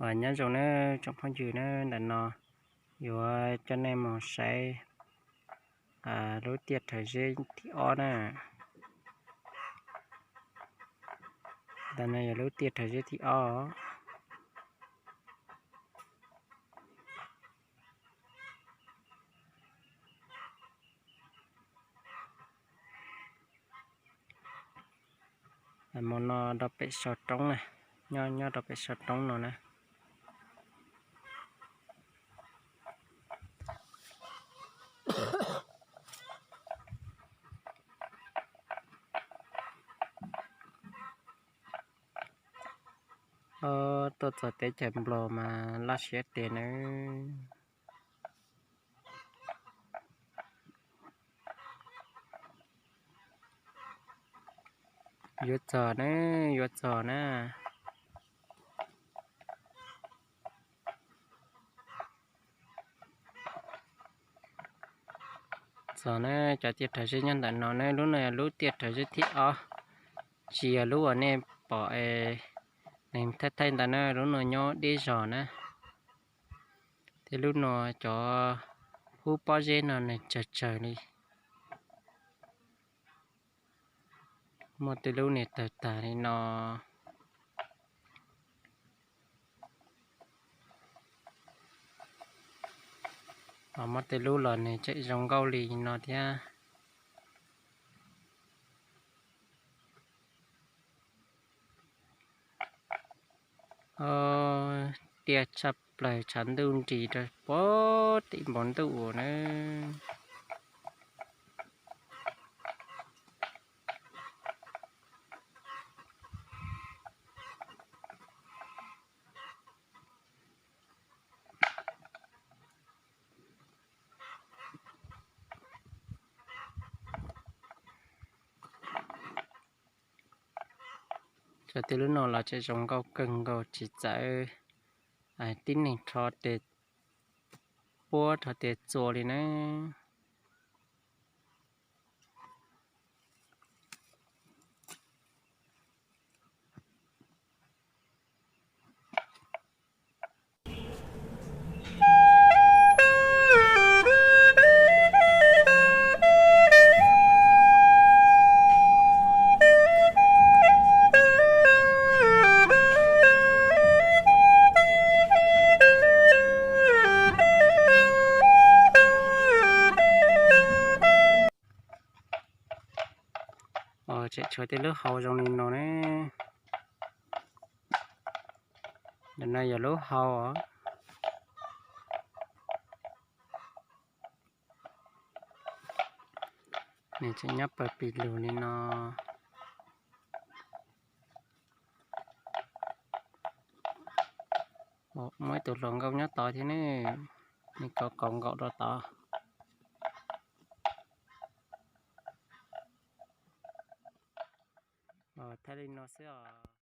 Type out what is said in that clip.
Nyob zoo nawb tsoom phooj ywg nawb, ntawm no yuav coj nej mus saib lub tiaj rhawv zeb thib ob na. Ntawm no yog lub tiaj rhawv zeb thib ob. Mus no rau pem saum roob na, nyob nyob rau pem saum roob no na. Tuaj txog teb chaws Nplog mas laj siab tiag nawb. Yuav txog na, yuav txog na. Txog na, cov tiaj rhawv zeb nyob ntawm no na, lub no yog lub tiaj rhawv zeb thib ob, tsis yog lub uas nej pom es neeg thaij thaij ntawd na, lub no nyob deb zog na. Thiab lub no cov hub pob zeb no nws tsawg tsawg li. Muaj tej lub nws tawg tag li no. Ho muaj tej lub los nws tseem zoo nkauj li no thiab. Tiaj tshaj plaws tshav ntuj nris rau puag tim npoo ntuj na. Cov tiaj lub no los tseem zoo nkauj kawg nkaus, tsis txawv tib neeg rho tes puab rho tes txua li na. Tseem tshuav tej lub hau zoo li no ne. Ntawm no yog lub hau os. Nws tseem nyob pawg pis lug li no. Muaj ib tug hluas nkauj nyob tod thiab ne, nws kauv kauv nkaum rau tod. Thaij li no xwb os.